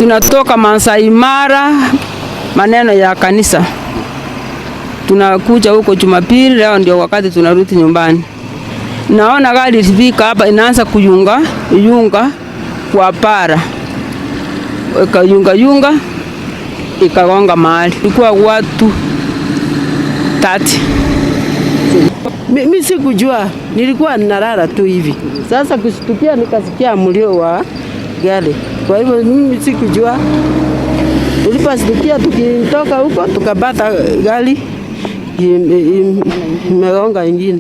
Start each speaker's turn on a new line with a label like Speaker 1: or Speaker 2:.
Speaker 1: Tunatoka Masai Mara, maneno ya kanisa, tunakuja huko Jumapili. Leo ndio wakati tunarudi nyumbani. Naona gari ilifika hapa inaanza kuyunga yunga kwa para, ikayunga yunga ikagonga mahali, ilikuwa watu 30.
Speaker 2: Mimi sikujua, nilikuwa ninalala tu hivi. Sasa kushtukia nikasikia mlio wa gari, kwa hivyo mimi sikujua. Tuliposhtukia tukitoka huko tukapata gari imegonga ingine.